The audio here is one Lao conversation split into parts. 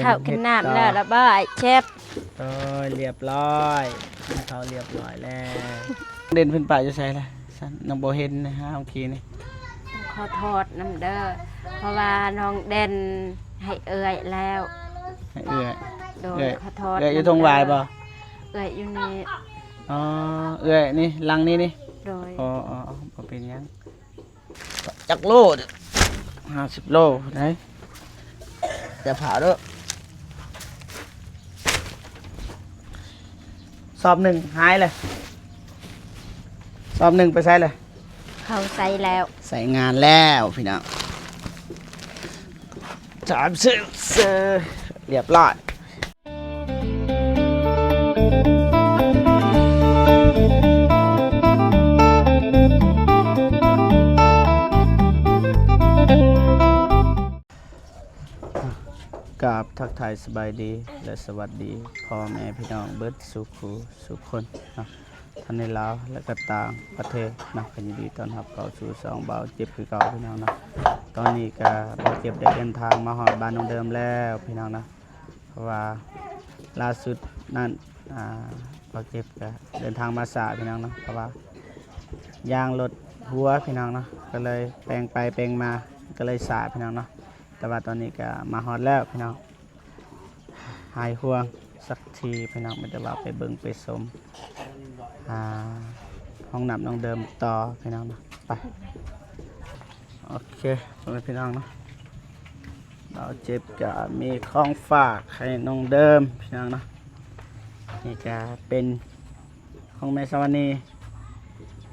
ເຂົ້າກິນນ້ຳແລ້ວລະບໍ່ອ້າຍເຈັບ? ໂອ້ຍ ລຽບຮ້ອຍ ກິນເຂົ້າລຽບຮ້ອຍແລ້ວ. ເດັ່ນເພິ່ນໄປຢູ່ໃສລະ? ຊັ້ນຍັງບໍ່ເຫັນນະ ຫາເມື່ອກີ້ນີ້. ຂໍໂທດນຳເດີ ເພາະວ່ານ້ອງເດັ່ນໃຫ້ເອື້ອຍແລ້ວ. ໃຫ້ເອື້ອຍ? ໂດຍ ເອື້ອຍ ຂໍໂທດ. ເອື້ອຍຢູ່ທົ່ງຫວາຍບໍ່? ເອື້ອຍຢູ່ນີ້. ອໍ ເອື້ອຍນີ້ ຫຼັງນີ້ນີ້? ໂດຍ. ອໍ ບໍ່ເປັນຫຍັງ. ຈັກໂລ? ຫ້າສິບໂລໄດ໋. ຢ່າຜ່າເດີ. ສອບໜຶ່ງຫາຍເລີຍ. ສອບໜຶ່ງໄປໃສເລີຍ? ເຂົ້າໃສ່ແລ້ວ. ໃສ່ງານແລ້ວພີ່ນ້ອງ. ສາມສິບ ລຽບຮ້ອຍ. ກາບທັກທາຍສະບາຍດີ ແລະ ສະຫວັດດີພໍ່ແມ່ພີ່ນ້ອງເບິດສູ່ຄູ່ສູ່ຄົນເນາະ ທັງໃນລາວ ແລະ ກໍຕ່າງປະເທດເນາະ. ກໍຍິນດີຕ້ອນຮັບເຂົ້າສູ່ຊ່ອງບ່າວເຈັບຄືເກົ່າພີ່ນ້ອງເນາະ. ຕອນນີ້ກໍບ່າວເຈັບໄດ້ເດີນທາງມາຮອດບ້ານນ້ອງເດີມແລ້ວພີ່ນ້ອງເນາະ. ເພາະວ່າລ່າສຸດນັ້ນ ອ່າ ບ່າວເຈັບກໍເດີນທາງມາຊ້າພີ່ນ້ອງເນາະ ເພາະວ່າຢາງລົດຮົ່ວພີ່ນ້ອງເນາະ ກໍເລີຍແປງໄປແປງມາ ກໍເລີຍຊ້າພີ່ນ້ອງເນາະ. ແຕ່ວ່າຕອນນີ້ກໍມາຮອດແລ້ວພີ່ນ້ອງ ຫາຍຫ່ວງສັກທີພີ່ນ້ອງ. ມີແຕ່ວ່າໄປເບິ່ງໄປຊົມ ອ່າ ຫ້ອງນ້ຳນ້ອງເດີມຕໍ່ພີ່ນ້ອງເນາະ. ໄປ ໂອເຄ ພໍ່ແມ່ພີ່ນ້ອງເນາະ. ບ່າວເຈັບກະມີຂອງຝາກໃຫ້ນ້ອງເດີມພີ່ນ້ອງເນາະ. ນີ້ກະເປັນຂອງແມ່ສາວະນີ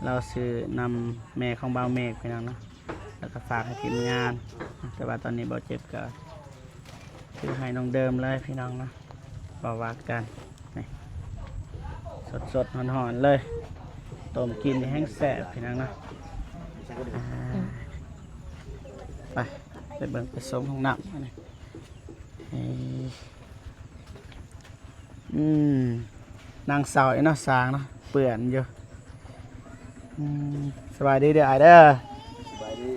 ລາວຊື້ນຳແມ່ຂອງບ່າວເມກພີ່ນ້ອງເນາະ ແລ້ວກະຝາກໃຫ້ທີມງານ. ແຕ່ວ່າຕອນນີ້ບ່າວເຈັບກະຊື້ໃຫ້ນ້ອງເດີມເລີຍພີ່ນ້ອງເນາະ. ບໍ່ວ່າກັນ ນີ້ ສົດໆ ຮ້ອນໆ ເລີຍ ຕົ້ມກິນນີ້ແຮງແຊບພີ່ນ້ອງເນາະ. ອ່າ ໄປ ໄປເບິ່ງໄປຊົມຫ້ອງນ້ຳ ອັນນີ້ ເອີ ອືມ ນັ່ງເຊົາຢູ່ເນາະ ສ້າງເນາະ ເປື້ອນຢູ່. ອືມ ສະບາຍດີເດີອ້າຍເດີ. ສະບາຍດີ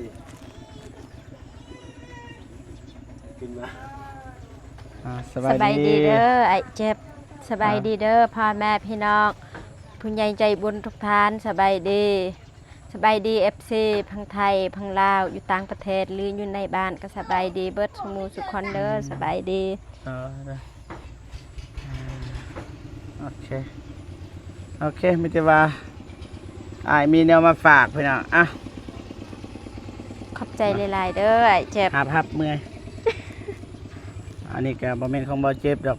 ຂຶ້ນມາ. ອ່າ ສະບາຍ ສະບາຍດີເດີອ້າຍເຈັບ. ສະບາຍດີເດີ ອ່າ ພໍ່ແມ່ພີ່ນ້ອງ ຜູ້ໃຫຍ່ໃຈບຸນທຸກທ່ານ ສະບາຍດີ. ສະບາຍດີ ເອັຟຊີ ພັງໄທ ພັງລາວ ຢູ່ຕ່າງປະເທດ ຫຼື ຢູ່ໃນບ້ານ ກໍສະບາຍດີເບິດສູ່ໝູ່ສູ່ຄົນເດີ. ອືມ ສະບາຍດີ. ເອີ ເດີ ອ່າ ໂອເຄ ໂອເຄ ມີແຕ່ວ່າອ້າຍມີແນວມາຝາກພີ່ນ້ອງ. ອ່ະ ຂອບໃຈຫຼາຍໆ ເດີອ້າຍເຈັບ. ຮັບໆ ເມື່ອຍ. ອັນນີ້ກໍບໍ່ແມ່ນຂອງບ່າວເຈັບດອກ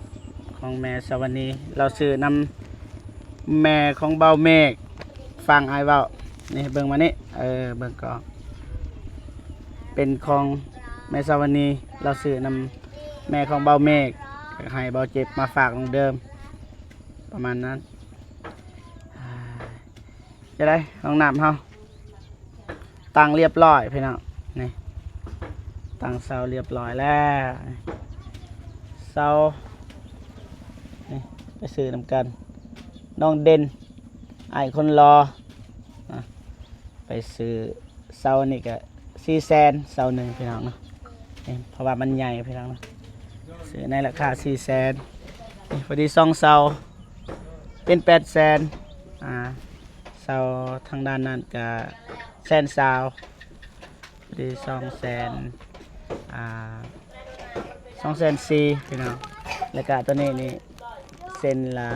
ຂອງແມ່ສາວະນີ ລາວຊື້ນຳແມ່ຂອງບ່າວເມກ. ຟັງອ້າຍເວົ້າ ນີ້ ເບິ່ງມານີ້ ເອີ ເບິ່ງກ່ອນ ເປັນຂອງແມ່ສາວະນີ ລາວຊື້ນຳແມ່ຂອງບ່າວເມກ ໃຫ້ບ່າວເຈັບມາຝາກນ້ອງເດີມ ປະມານນັ້ນ. ອ່າ ຈັ່ງໃດ ຫ້ອງນ້ຳເຮົາ ຕັ້ງລຽບຮ້ອຍພີ່ນ້ອງ. ນີ້ ຕັ້ງເສົາລຽບຮ້ອຍແລ້ວ. ເສົາ ນີ້ ໄປຊື້ນຳກັນ ນ້ອງເດັ່ນ ອ້າຍຄົນຫຼໍ່ ອ່ະ ໄປຊື້ເສົານີ້ກະສີ່ແສນ ເສົາໜຶ່ງພີ່ນ້ອງເນາະ. ນີ້ ເພາະວ່າມັນໃຫຍ່ພີ່ນ້ອງເນາະ ຊື້ໃນລາຄາສີ່ແສນ. ນີ້ ພໍດີສອງເສົາ ເປັນແປດແສນ. ອ່າ ເສົາທາງດ້ານນັ້ນກະແສນຊາວ ພໍດີສອງແສນ ອ່າ ສອງແສນສີ່ພີ່ນ້ອງ. ແລ້ວກະໂຕນີ້ນີ້ ເສັ້ນລະ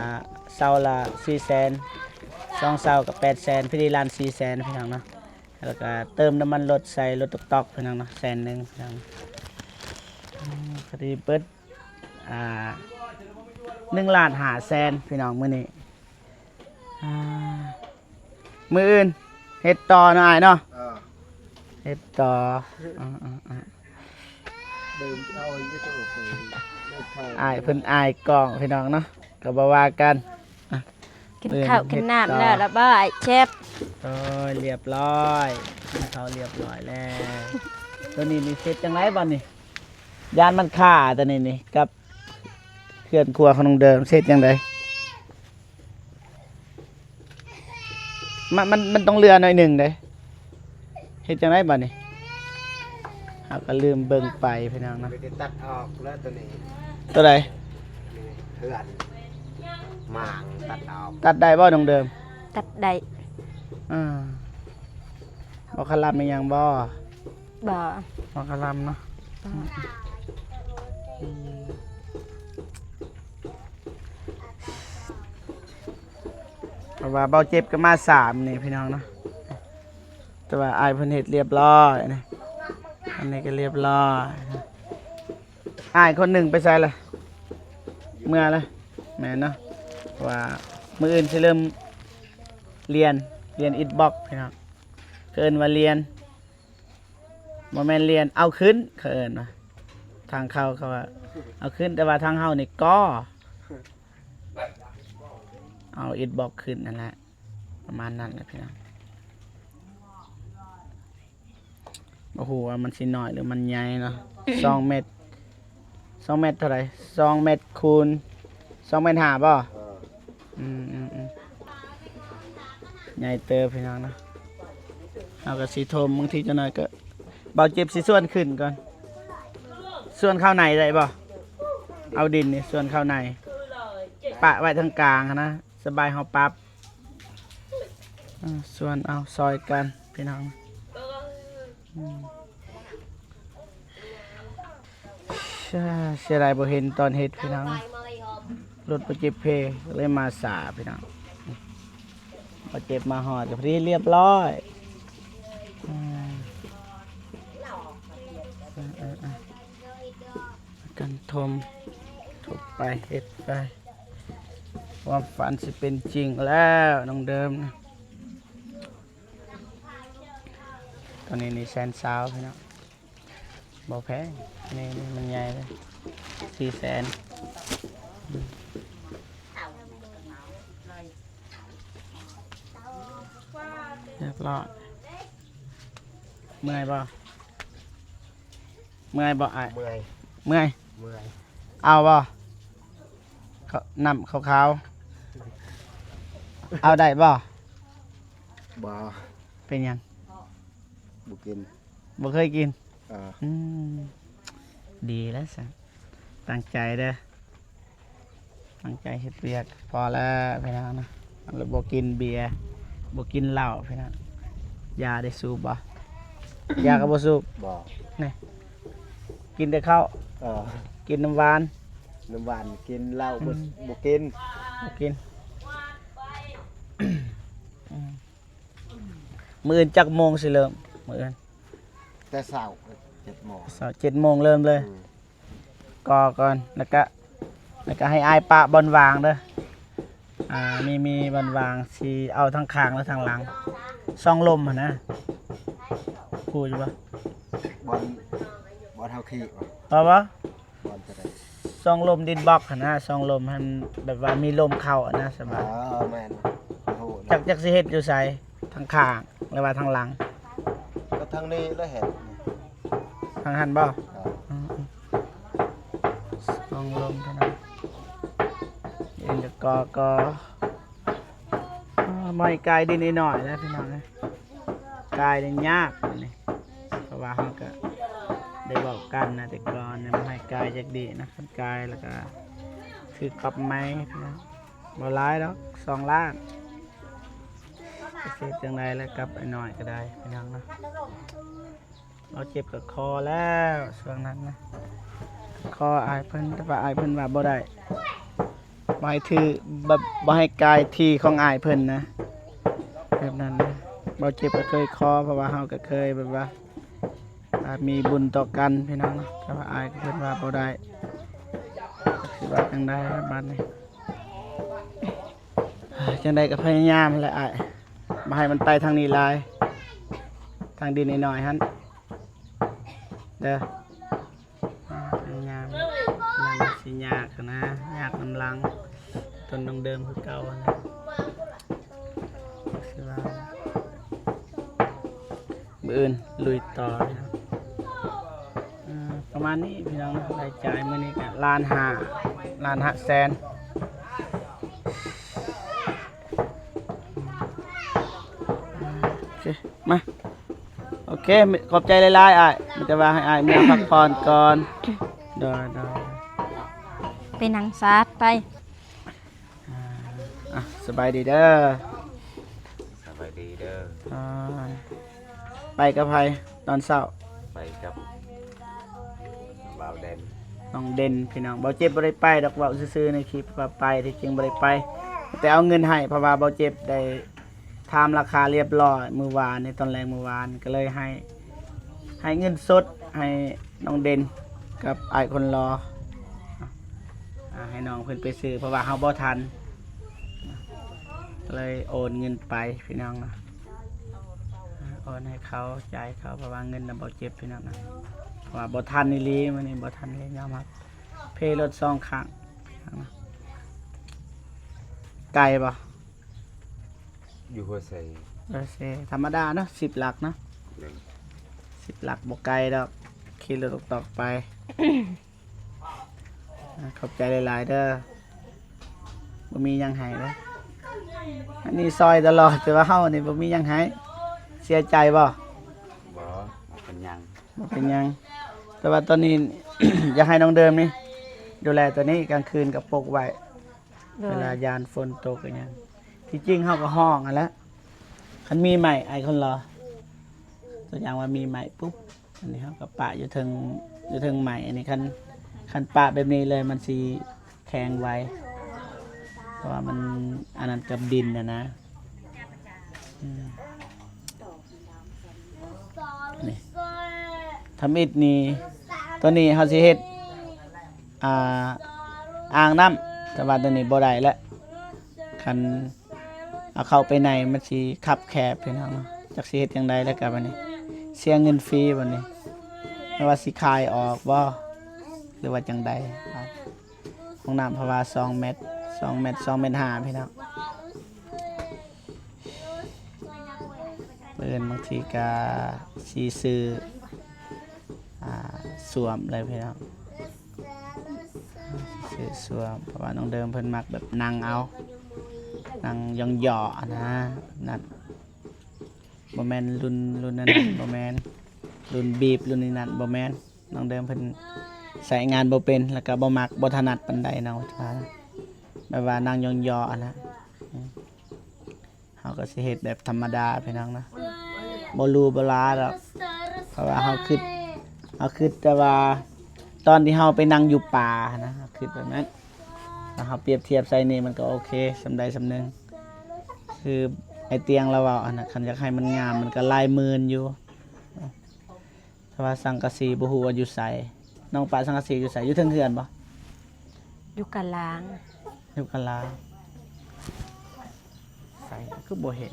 ເສົາລະສີ່ແສນ ສອງເສົາກະແປດແສນ ພໍດີລ້ານສີ່ແສນພີ່ນ້ອງເນາະ. ແລ້ວກະເຕີມນ້ຳມັນລົດໃສ່ລົດຕອກໆ ພີ່ນ້ອງເນາະ ແສນໜຶ່ງພີ່ນ້ອງ. ອືມ ພໍດີເບິດ ອ່າ ໜຶ່ງລ້ານຫ້າແສນພີ່ນ້ອງມື້ນີ້. ອ່າ ມື້ອື່ນເຮັດຕໍ່ເນາະອ້າຍເນາະ. ເອີ ເຮັດຕໍ່. ເອີໆໆ ເດີມເອົາຢູ່ໂຕໄປ ອ້າຍເພິ່ນອາຍກ້ອງພີ່ນ້ອງເນາະ ກໍບໍ່ວ່າກັນ. ອ່ະ ກິນເຂົ້າກິນນ້ຳແລ້ວລະບໍ່ອ້າຍເຈັບ? ໂອ້ຍ ລຽບຮ້ອຍ ກິນເຂົ້າລຽບຮ້ອຍແລ້ວ. ໂຕນີ້ນີ້ເຮັດຈັ່ງໃດບັດນີ້? ຢ້ານມັນຄາໂຕນີ້ນີ້ ກັບເຮືອນຄົວຂອງນ້ອງເດີມ ເຮັດຈັ່ງໃດ? ມັນ ມັນ ມັນຕ້ອງເຫຼືອໜ້ອຍໜຶ່ງເດ້. ເຮັດຈັ່ງໃດບັດນີ້? ເຮົາກໍລືມເບິ່ງໄປພີ່ນ້ອງເນາະ. ໄປຕັດອອກແລ້ວໂຕນີ້. ໂຕໃດ? ເຮືອນ ໝາງ ຕັດອອກ. ຕັດໄດ້ບໍ່ນ້ອງເດີມ? ຕັດໄດ້. ອ່າ ບໍ່ຄະລຳອີ່ຫຍັງບໍ່? ບໍ່. ບໍ່ຄະລຳເນາະ. ບໍ່. ອືມ ເພາະວ່າເບົາເຈັບກໍມາສາມນີ້ພີ່ນ້ອງເນາະ. ແຕ່ວ່າອ້າຍເພິ່ນເຮັດລຽບລ້ອຍນະ. ອັນນີ້ກໍລຽບລ້ອຍ. ອ້າຍຄົນໜຶ່ງໄປໃສລະ? ເມືອລະ. ແມ່ນເນາະ. ເພາະວ່າມື້ອື່ນຊິເລີ່ມລຽນ, ລຽນອິດບັອກພີ່ນ້ອງ. ເອີ້ນວ່າລຽນ, ບໍ່ແມ່ນລຽນ, ເອົາຂຶ້ນ ເຂົາເອີ້ນວ່າ. ທາງເຂົາ ເຂົາວ່າເອົາຂຶ້ນ, ແຕ່ວ່າທາງເຮົານີ້ກໍເອົາອິດບັອກຂຶ້ນນັ້ນແຫຼະ. ປະມານນັ້ນແຫຼະພີ່ນ້ອງ. ບໍ່ຮູ້ວ່າມັນຊິນ້ອຍຫຼືມັນໃຫຍ່ເນາະ. ສອງແມັດ ສອງແມັດເທົ່າໃດ? ສອງແມັດຄູນສອງແມັດຫ້າບໍ່? ເອີ ອືມໆໆ ໃຫຍ່ເຕີບພີ່ນ້ອງເນາະ. ເຮົາກໍຊິຖົມ, ບາງທີຈັກໜ້ອຍກໍ ເບົາເຈັບຊິຊວນຂຶ້ນກ່ອນ. ຊວນເຂົ້າໃນໄດ້ບໍ່? ເອົາດິນນີ້ຊວນເຂົ້າໃນ ປະໄວ້ທາງກາງຫັ້ນນະ. ສະບາຍເຮົາປັບ ເອີ ຊວນເອົາ ຊ່ອຍກັນພີ່ນ້ອງ. ອືມ ເສຍດາຍບໍ່ເຫັນຕອນເຮັດພີ່ນ້ອງ. ລົດບໍ່ເຈັບເພ ເລີຍມາສາພີ່ນ້ອງ. ບໍ່ເຈັບມາຮອດກໍພໍດີລຽບລ້ອຍ. ອືມ ເອີໆໆ ກັນຖົມ ຖົມໄປ ເຮັດໄປ. ຄວາມຝັນຊິເປັນຈິງແລ້ວນ້ອງເດີມ. ຕອນນີ້ນີ້ແສນຊາວພີ່ນ້ອງ ບໍ່ແພງ. ນີ້ ນີ້ມັນໃຫຍ່ເລີຍ ສີ່ແສນ. ອືມ ຮຽບຮ້ອຍ. ເມື່ອຍບໍ່? ເມື່ອຍບໍ່ອ້າຍ? ເມື່ອຍ. ເມື່ອຍ? ເມື່ອຍ. ເອົາບໍ່? ເຂົ້າ ນ້ຳຂາວໆ ເອົາໄດ້ບໍ່? ບໍ່. ເປັນຫຍັງ? ບໍ່ກິນ. ບໍ່ເຄີຍກິນ? ເອີ. ອືມ ດີແລ້ວຊັ້ນ. ຕັ້ງໃຈເດີ. ຕັ້ງໃຈເຮັດວຽກ ພໍແລ້ວພີ່ນ້ອງນະ. ແລ້ວບໍ່ກິນເບຍ ບໍ່ກິນເຫຼົ້າພີ່ນ້ອງ. ຢາໄດ້ສູບບໍ່? ຢາກໍບໍ່ສູບ. ບໍ່. ນີ້ ກິນແຕ່ເຂົ້າ. ເອີ ກິນນ້ຳຫວານ. ນ້ຳຫວານ ກິນເຫຼົ້າ ອືມ ບໍ່ ບໍ່ກິນ ບໍ່ກິນ. ອືມ ມື້ອື່ນຈັກໂມງຊິເລີ່ມ? ມື້ອື່ນ ແຕ່ເຊົ້າ ເຈັດໂມງ. ເຊົ້າເຈັດໂມງເລີ່ມເລີຍ. ອືມ ກໍກ່ອນ ແລ້ວກະ ແລ້ວກະໃຫ້ອ້າຍປະບ່ອນວ່າງເດີ. ອ່າ ມີ ມີບ່ອນວ່າງ ຊິເອົາທາງຂ້າງ ຫຼືທາງຫຼັງ ຊ່ອງລົມຫັ້ນນະ. ຮູ້ຢູ່ບໍ່? ບ່ອນ ບ່ອນເຮົາຂີ່ບໍ່? ເອົາບໍ່? ບ່ອນໂຕໃດ? ຊ່ອງລົມດິນບລັອກຫັ້ນນະ ຊ່ອງລົມຫັ້ນ ແບບວ່າມີລົມເຂົ້າຫັ້ນນະ ສະບາຍ. ເອີ ແມ່ນ ຮູ້ແລ້ວ. ຈັກ ຈັກຊິເຮັດຢູ່ໃສ? ທາງຂ້າງ ຫຼືວ່າທາງຫຼັງ? ກໍທາງນີ້ແຫຼະເຮັດ. ທາງຫັ້ນບໍ່? ເອີ ອືມໆ ຊ່ອງລົມເທົ່ານັ້ນ. ເອັນກໍ ກໍ ກໍ ເອີ ມາໃຫ້ກາຍດິນອີກໜ້ອຍແລ້ວພີ່ນ້ອງເອີຍ. ກາຍນີ້ຍາກອັນນີ້ ເພາະວ່າເຮົາກະໄດ້ເວົ້າກັນນະ ແຕ່ກ່ອນນະ ບໍ່ໃຫ້ກາຍຈັກດີນະ. ຄັນກາຍແລ້ວກະຖືກປັບໃໝພີ່ນ້ອງ. ບໍ່ຫຼາຍດອກ ສອງລ້ານ. ຈະເຮັດຈັ່ງໃດແລ້ວກັບໄອ້ນ້ອຍກໍໄດ້ພີ່ນ້ອງເນາະ. ເຮົາເຈັບກະຄໍແລ້ວຊ່ວງນັ້ນນະ ຄໍອ້າຍເພິ່ນ ແຕ່ວ່າອ້າຍເພິ່ນວ່າບໍ່ໄດ້ ບໍ່ໃຫ້ຖື ແບບບໍ່ໃຫ້ກາຍທີ່ຂອງອ້າຍເພິ່ນນະ ແບບນັ້ນນະ. ເບົາເຈັບກະເຄີຍຄໍ ເພາະວ່າເຮົາກະເຄີຍແບບວ່າ ອ່າ ມີບຸນຕໍ່ກັນພີ່ນ້ອງເນາະ ແຕ່ວ່າອ້າຍເພິ່ນວ່າບໍ່ໄດ້ ຊິວ່າຈັ່ງໃດລະບາດນີ້. ຈັ່ງໃດກໍພະຍາຍາມຫັ້ນແຫຼະອ້າຍ ບໍ່ໃຫ້ມັນໄປທາງນີ້ຫຼາຍ ທາງດິນນ້ອຍໆຫັ້ນເດີ. ພະຍາຍາມ ມັນຊິຍາກຫັ້ນນະ ຍາກນຳຫຼັງ ຕົ້ນນ້ອງເດີມຄືເກົ່າຫັ້ນແຫຼະ ຄືວ່າ ມື້ອື່ນລຸຍຕໍ່ເນາະ. ອ່າ ປະມານນີ້ພີ່ນ້ອງເນາະ ລາຍຈ່າຍມື້ນີ້ກະລ້ານຫ້າ ລ້ານຫ້າແສນ. ໂອເຄ ມາ ໂອເຄ ຂອບໃຈຫຼາຍໆອ້າຍ ມີແຕ່ວ່າໃຫ້ອ້າຍເມືອພັກຜ່ອນກ່ອນ. ໂດຍ ໂດຍ. ນັ່ງຊາດໄປ. ອ່າ ອ່ະ ສະບາຍດີເດີ. ສະບາຍດີເດີ. ອ່າ ໄປກັບໃຜຕອນເຊົ້າ? ໄປກັບບ່າວເດັ່ນ ນ້ອງເດັ່ນ ພີ່ນ້ອງ. ບ່າວເຈັບບໍ່ໄດ້ໄປດອກ ເວົ້າຊື່ໆໃນຄລິບວ່າໄປ ທີ່ຈິງບໍ່ໄດ້ໄປ ແຕ່ເອົາເງິນໃຫ້ ເພາະວ່າບ່າວເຈັບໄດ້ ຖາມລາຄາລຽບລ້ອຍມື້ວານນີ້ ຕອນແລງມື້ວານ ກໍເລີຍໃຫ້ ໃຫ້ເງິນສົດໃຫ້ນ້ອງເດັ່ນກັບອ້າຍຄົນຫຼໍ່ ອ່າ ໃຫ້ນ້ອງເພິ່ນໄປຊື້ ເພາະວ່າເຮົາບໍ່ທັນ ກໍເລີຍໂອນເງິນໄປພີ່ນ້ອງເນາະ. ໂອນໃຫ້ເຂົາ ຈ່າຍເຂົາ ເພາະວ່າເງິນນຳບໍ່ເຈັບພີ່ນ້ອງເນາະ ເພາະວ່າບໍ່ທັນອີ່ຫຼີ ມື້ນີ້ບໍ່ທັນອີ່ຫຼີ ຍອມຮັບ ເພລົດສອງຄັ້ງ. ໄກບໍ່? ຢູ່ຫົວໄຊ. ຫົວໄຊ ທຳມະດາເນາະ ສິບຫຼັກເນາະ. ໂດຍ. ສິບຫຼັກບໍ່ໄກດອກ ຂີ່ລົດຕອກໆໄປ. ອ່າ ຂອບໃຈຫຼາຍໆເດີ. ບໍ່ມີຫຍັງໃຫ້ເດີ ອັນນີ້ຊ່ອຍຕະຫຼອດ ແຕ່ວ່າເຮົານີ້ບໍ່ມີຫຍັງໃຫ້. ເສຍໃຈບໍ່? ບໍ່ ບໍ່ເປັນຫຍັງ ບໍ່ເປັນຫຍັງ. ແຕ່ວ່າຕອນນີ້ ຢາກໃຫ້ນ້ອງເດີມນີ້ ດູແລຕົວນີ້ ກາງຄືນກໍປົກໄວ້. ໂດຍ. ເວລາຢ້ານຝົນຕົກອີຫຍັງ ທີ່ຈິງເຮົາກໍຮ້ອງຫັ້ນແຫຼະ ຄັນມີໄມ້ ອ້າຍຄົນຫຼໍ່ ຕົວຢ່າງວ່າມີໄມ້ປຸບ ອັນນີ້ເຮົາກໍປະຢູ່ເທິງ ຢູ່ເທິງໄມ້. ອັນນີ້ຄັນ ຄັນປະແບບນີ້ເລີຍ ມັນຊິແຂງໄວ ເພາະວ່າມັນອັນນັ້ນກັບດິນຫັ້ນນະ. ອືມ ນີ້ ທຳອິດນີ້ ຕອນນີ້ເຮົາຊິເຮັດ ອ່າ ອ່າງນ້ຳ ແຕ່ວ່າຕົວນີ້ບໍ່ໄດ້ແລ້ວ ຄັນເອົາເຂົ້າໄປໃນມັນຊິຄັບແຄບພີ່ນ້ອງເນາະ. ຈັກຊິເຮັດຈັ່ງໃດແລ້ວກະບັດນີ້ ເສຍເງິນຟຣີບັດນີ້ ແຕ່ວ່າຊິຂາຍອອກບໍ່ ຫຼືວ່າຈັ່ງໃດ. ຫ້ອງນ້ຳເພາະວ່າສອງແມັດ ສອງແມັດ ສອງແມັດຫ້າພີ່ນ້ອງ. ມື້ອື່ນບາງທີກະຊິຊື້ ອ່າ ສ້ວມເລີຍພີ່ນ້ອງ ຊື້ສ້ວມ ເພາະວ່ານ້ອງເດີມເພິ່ນມັກແບບນັ່ງເອົາ ນັ່ງຫຍໍ້ໆຫັ້ນນະ. ນັ້ນ ບໍ່ແມ່ນລຸ້ນ ລຸ້ນນັ້ນ ບໍ່ແມ່ນ ລຸ້ນບີບ ລຸ້ນນີ້ນັ້ນ ບໍ່ແມ່ນ. ນ້ອງເດີມເພິ່ນໃຊ້ງານບໍ່ເປັນ ແລ້ວກໍບໍ່ມັກ ບໍ່ຖະໜັດປານໃດເນາະ ແບບວ່ານັ່ງຫຍໍ້ໆຫັ້ນນະ. ເຮົາກໍຊິເຮັດແບບທຳມະດາພີ່ນ້ອງນະ ບໍ່ຫຼູບໍ່ຫຼາດອກ ເພາະວ່າເຮົາຄິດ ເຮົາຄິດແຕ່ວ່າຕອນທີ່ເຮົາໄປນັ່ງຢູ່ປ່າຫັ້ນນະ ເຮົາຄິດແບບນັ້ນ. ຖ້າເຮົາປຽບທຽບໃສ່ນີ້ ມັນກໍໂອເຄ ສ່ຳໃດສ່ຳໜຶ່ງ. ຄືໄອ້ຕຽງລາວເວົ້າຫັ້ນນະ ຄັນຢາກໃຫ້ມັນງາມ ມັນກໍຫຼາຍໝື່ນຢູ່. ແຕ່ວ່າສັງກະສີບໍ່ຮູ້ວ່າຢູ່ໃສ. ນ້ອງປະສັງກະສີຢູ່ໃສ? ຢູ່ເທິງເຮືອນບໍ່? ຢູ່ກະລາງ. ຢູ່ກະລາງ. ໃສ? ຄືບໍ່ເຫັນ.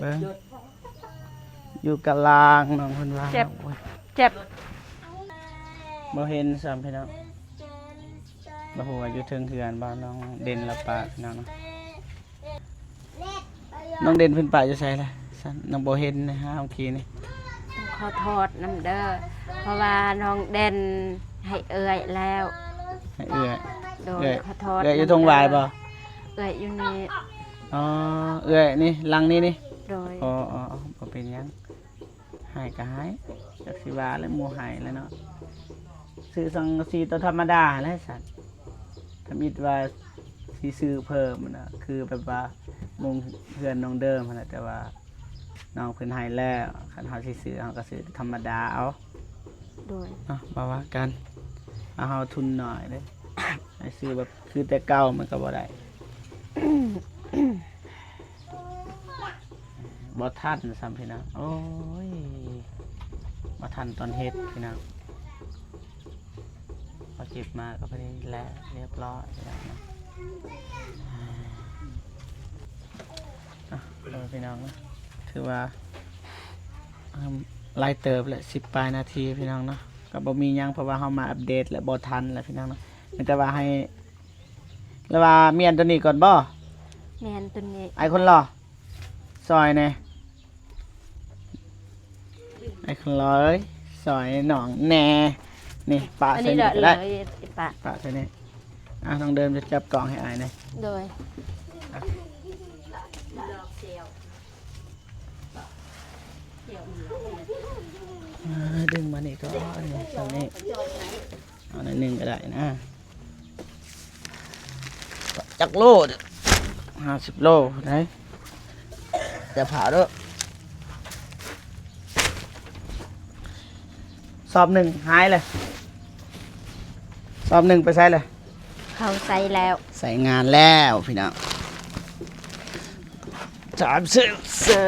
ເບິ່ງ. ຢູ່ກະລາງ ນ້ອງເພິ່ນວ່າ. ເຈັບ. ໂອ້ຍ. ເຈັບ. ບໍ່ເຫັນຊ້ຳພີ່ນ້ອງ. ບໍ່ຮູ້ວ່າຢູ່ເທິງເຮືອນບໍ່ ນ້ອງເດັ່ນລະປະພີ່ນ້ອງ. ນ້ອງເດັ່ນເພິ່ນປະຢູ່ໃສລະ? ຊັ້ນ ນ້ອງບໍ່ເຫັນນະ ຫາເມື່ອກີ້ນີ້. ຂໍໂທດນຳເດີ ເພາະວ່ານ້ອງເດັ່ນໃຫ້ເອື້ອຍແລ້ວ. ໃຫ້ເອື້ອຍ. ໂດຍ. ເອື້ອຍ ຂໍໂທດ ເອື້ອຍຢູ່ທົ່ງຫວາຍບໍ່? ເອື້ອຍຢູ່ນີ້. ອໍ ເອື້ອຍນີ້ ຫຼັງນີ້ນີ້. ໂດຍ. ອໍ ບໍ່ເປັນຫຍັງ. ໃຫ້ກໍໃຫ້ ຈັກຊິວ່າແລ້ວ ໝູ່ໃຫ້ແລ້ວເນາະ. ຊື້ສັງກະສີຕົວທຳມະດາຫັ້ນແຫຼະຊັ້ນ ທຳອິດວ່າຊິຊື້ເພີ່ມນະ ຄືແບບວ່າມຸງເຮືອນນ້ອງເດີມຫັ້ນແຫຼະ ແຕ່ວ່ານ້ອງເພິ່ນໃຫ້ແລ້ວ ຄັນເຮົາຊິຊື້ ເຮົາກໍຊື້ທຳມະດາເອົາ. ໂດຍ. ເນາະ ບໍ່ວ່າກັນ ເອົາເຮົາທຶນໜ້ອຍເດ້ ໃຫ້ຊື້ແບບຄືແຕ່ເກົ່າມັນກໍບໍ່ໄດ້. ບໍ່ທັນຊ້ຳພີ່ນ້ອງ. ໂອ້ຍ ບໍ່ທັນຕອນເຮັດພີ່ນ້ອງ. ພໍເກັບມາກໍພໍດີແຫຼະ ລຽບຮ້ອຍແລ້ວເນາະ. ອ່ະ ເອີ ພີ່ນ້ອງເນາະ ຖືວ່າ ອືມ ຫຼາຍເຕີບແຫຼະ ສິບປາຍນາທີພີ່ນ້ອງເນາະ. ກໍບໍ່ມີຫຍັງ ເພາະວ່າເຮົາມາອັບເດດແລ້ວ ບໍ່ທັນແລ້ວພີ່ນ້ອງເນາະ. ມີແຕ່ວ່າໃຫ້ ຫຼືວ່າມ້ຽນຕົວນີ້ກ່ອນບໍ່? ມ້ຽນຕົວນີ້. ອ້າຍຄົນຫຼໍ່ ຊ່ອຍແດ່ ອ້າຍຄົນຫຼໍ່ເອີຍ ຊ່ອຍນ້ອງແດ່. ນີ້ ປະໃສ່ນີ້ກໍໄດ້ ປະ ປະໃສ່ນີ້. ອ່ະ ນ້ອງເດີມຈະຈັບກ້ອງໃຫ້ອ້າຍແດ່. ໂດຍ. ອ່າ ດຶງມານີ້ກ່ອນ ນີ້ ຕອນນີ້. ໜ້ອຍໜຶ່ງກໍໄດ້ນະ. ຈັກໂລ? ຫ້າສິບໂລໄດ໋. ຢ່າຜ່າເດີ. ສອບໜຶ່ງຫາຍເລີຍ. ສອບໜຶ່ງໄປໃສເລີຍ? ເຂົາໃສ່ແລ້ວ. ໃສ່ງານແລ້ວພີ່ນ້ອງ. ສາມສິບ ເຊີ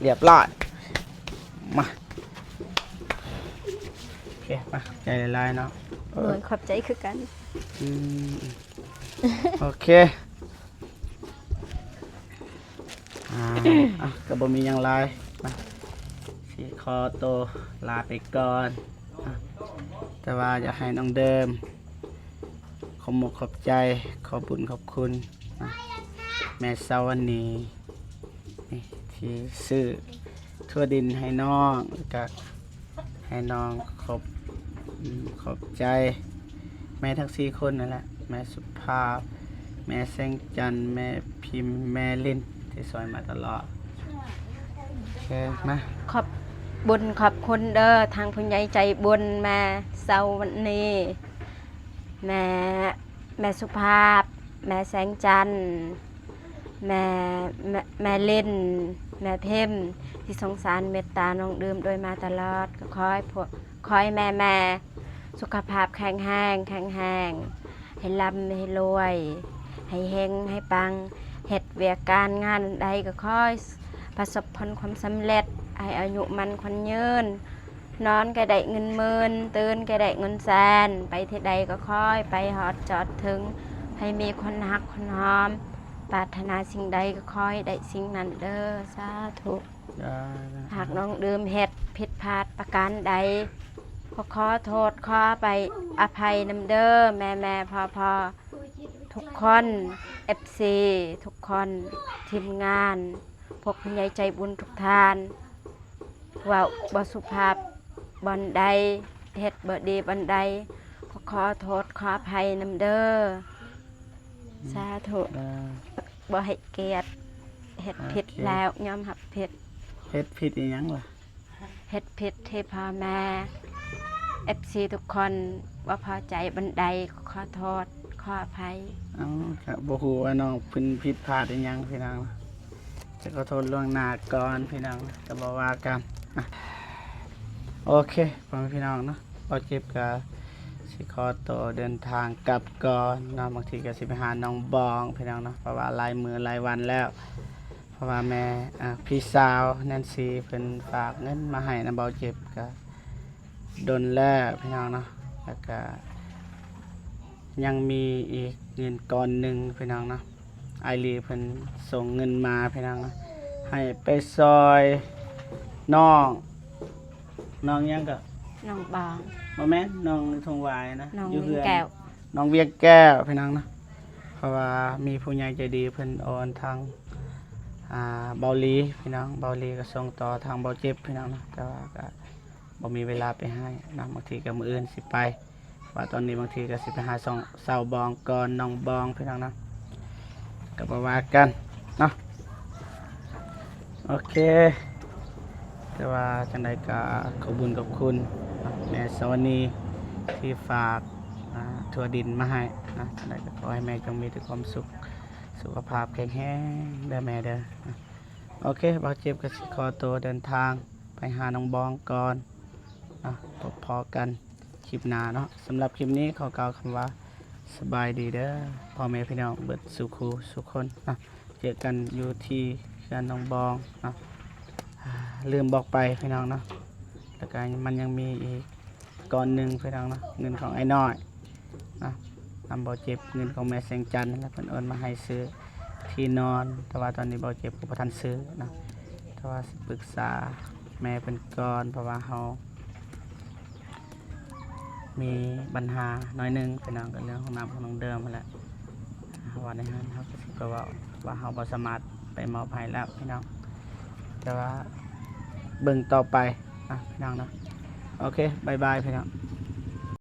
ລຽບຮ້ອຍ. ມາ ໂອເຄ ມາ ຂອບໃຈຫຼາຍໆເນາະ. ໂດຍ ຂອບໃຈຄືກັນ. ອືມ ໂອເຄ ອ່າ ອ່ະ ກໍບໍ່ມີຫຍັງຫຼາຍ ມາ ຊິຂໍໂຕລາໄປກ່ອນ ອ່ະ ແຕ່ວ່າຢາກໃຫ້ນ້ອງເດີມ ຂອບມຸກຂອບໃຈ ຂອບບຸນຂອບຄຸນ ອ່ະ ແມ່ສາວວັນນີ ນີ້ ທີ່ຊື້ຖົ່ວດິນໃຫ້ນ້ອງ ແລ້ວກະໃຫ້ນ້ອງ ຂອບ ອືມ ຂອບໃຈແມ່ທັງສີ່ຄົນນັ້ນແຫຼະ ແມ່ສຸພາບ ແມ່ແສງຈັນ ແມ່ພິມ ແມ່ລິນ ທີ່ຊ່ອຍມາຕະຫຼອດ. ໂອເຄ ມາ ຂອບບຸນຂອບຄຸນເດີ ທາງຜູ້ໃຫຍ່ໃຈບຸນ ແມ່ສາວວັນນີ ແມ່ ແມ່ສຸພາບ ແມ່ແສງຈັນ ແມ່ ແມ່ ແມ່ລິນ ແມ່ພິມ ທີ່ສົງສານເມດຕານ້ອງເດີມໂດຍມາຕະຫຼອດ. ກໍຂໍໃຫ້ພວກ ຂໍໃຫ້ແມ່ໆສຸຂະພາບແຂງແຮງ ແຂງແຮງ ໃຫ້ລ່ຳໃຫ້ລວຍ ໃຫ້ເຮັງໃຫ້ປັງ ເຮັດວຽກການງານອັນໃດກໍຂໍໃຫ້ປະສົບຜົນຄວາມສຳເລັດ ໃຫ້ອາຍຸໝັ້ນຂວັນຍືນ ນອນກໍໄດ້ເງິນໝື່ນ ຕື່ນກໍໄດ້ເງິນແສນ ໄປທີ່ໃດກໍຂໍໃຫ້ໄປຮອດຈອດເຖິງ ໃຫ້ມີຄົນຮັກຄົນຫອມ ປາດຖະໜາສິ່ງໃດກໍຂໍໃຫ້ໄດ້ສິ່ງນັ້ນເດີ ສາທຸ. ຫາກນ້ອງເດີມເຮັດຜິດພາດປະການໃດ ກໍຂໍໂທດຂໍອະໄພ ອະໄພນຳເດີ ແມ່ໆພໍ່ໆທຸກຄົນ ເອັຟຊີທຸກຄົນ ທີມງານ ພວກຜູ້ໃຫຍ່ໃຈບຸນທຸກທ່ານ ເວົ້າບໍ່ສຸພາບບ່ອນໃດ ເຮັດບໍ່ດີບ່ອນໃດ ກໍຂໍໂທດຂໍອະໄພນຳເດີ ສາທຸ. ບໍ່ໃຫ້ກຽດ ເຮັດຜິດແລ້ວຍອມຮັບຜິດ. ເຮັດຜິດອີ່ຫຍັງລະ? ເຮັດຜິດທີ່ພໍ່ແມ່ ເອັຟຊີທຸກຄົນບໍ່ພໍໃຈບ່ອນໃດ ຂໍໂທດຂໍອະໄພ. ເອົ້າ ກະບໍ່ຮູ້ວ່ານ້ອງເພິ່ນຜິດພາດອີ່ຫຍັງພີ່ນ້ອງ ຈະຂໍໂທດລ່ວງໜ້າກ່ອນພີ່ນ້ອງ ກະບໍ່ວ່າກັນ. ອ່ະ ໂອເຄ ພໍ່ແມ່ພີ່ນ້ອງເນາະ ບ່າວເຈັບກະຊິຂໍໂຕເດີນທາງກັບກ່ອນເນາະ ບາງທີກະຊິໄປຫານ້ອງບອງພີ່ນ້ອງເນາະ ເພາະວ່າຫຼາຍມື້ຫຼາຍວັນແລ້ວ ເພາະວ່າແມ່ ອ່າ ພີ່ສາວແນນຊີເພິ່ນຝາກເງິນມາໃຫ້ນຳບ່າວເຈັບ ກະດົນແລ້ວພີ່ນ້ອງເນາະ ແລ້ວກະຍັງມີອີກເງິນກ້ອນໜຶ່ງພີ່ນ້ອງເນາະ ອ້າຍລີເພິ່ນສົ່ງເງິນມາພີ່ນ້ອງເນາະ ໃຫ້ໄປຊ່ອຍນ້ອງ ນ້ອງຫຍັງກໍ ນ້ອງບອງ ບໍ່ແມ່ນ ນ້ອງທົ່ງຫວາຍນະ ນ້ອງ ຢູ່ເຮືອນ ວຽງແກ້ວ ນ້ອງວຽງແກ້ວພີ່ນ້ອງເນາະ ເພາະວ່າມີຜູ້ໃຫຍ່ໃຈດີເພິ່ນໂອນທາງ ອ່າ ເບົາຫຼີພີ່ນ້ອງ ເບົາຫຼີກໍສົ່ງຕໍ່ທາງບ່າວເຈັບພີ່ນ້ອງເນາະ ແຕ່ວ່າກໍບໍ່ມີເວລາໄປໃຫ້ເນາະ ບາງທີກໍມື້ອື່ນຊິໄປ ວ່າຕອນນີ້ບາງທີກໍຊິໄປຫາສອງສາວບອງກ່ອນ ນ້ອງບອງພີ່ນ້ອງເນາະ ກໍບໍ່ວ່າກັນເນາະ. ໂອເຄ ແຕ່ວ່າຈັ່ງໃດກໍຂອບບຸນຂອບຄຸນເນາະ ແມ່ສະຫວັນນີທີ່ຝາກ ອ່າ ຖົ່ວດິນມາໃຫ້ເນາະ ຈັ່ງໃດກໍຂໍໃຫ້ແມ່ຈົ່ງມີແຕ່ຄວາມສຸກ ສຸຂະພາບແຂງແຮງເດີແມ່ເດີ. ໂອເຄ ບ່າວເຈັບກໍຊິຂໍໂຕເດີນທາງໄປຫານ້ອງບອງກ່ອນເນາະ ພົບພໍ້ກັນ ຄລິບໜ້າເນາະ ສຳລັບຄລິບນີ້ຂໍກ່າວຄຳວ່າສະບາຍດີເດີ ພໍ່ແມ່ພີ່ນ້ອງເບິດສູ່ຄູ່ສູ່ຄົນເນາະ ເຈີກັນຢູ່ທີ່ເຮືອນນ້ອງບອງເນາະ ລືມບອກໄປພີ່ນ້ອງເນາະ ແລ້ວກະມັນຍັງມີອີກກ້ອນໜຶ່ງພີ່ນ້ອງເນາະ ເງິນຂອງອ້າຍນ້ອຍເນາະ ນຳບໍ່ເຈັບ ເງິນຂອງແມ່ແສງຈັນ ແລ້ວເພິ່ນໂອນມາໃຫ້ຊື້ທີ່ນອນ ແຕ່ວ່າຕອນນີ້ບໍ່ເຈັບກໍບໍ່ທັນຊື້ເນາະ ແຕ່ວ່າຊິປຶກສາແມ່ເພິ່ນກ່ອນ ເພາະວ່າເຮົາ ມີບັນຫາໜ້ອຍໜຶ່ງພີ່ນ້ອງ ກໍເລື່ອງຫ້ອງນ້ຳຂອງນ້ອງເດີມຫັ້ນແຫຼະ ເຮົາເວົ້າໃນຫັ້ນ ເຮົາກໍຊິໄປເວົ້າວ່າເຮົາບໍ່ສາມາດໄປມອບໃຫ້ແລ້ວພີ່ນ້ອງ ແຕ່ວ່າເບິ່ງຕໍ່ໄປນະພີ່ນ້ອງເນາະ. ໂອເຄ ບາຍບາຍພີ່ນ້ອງ.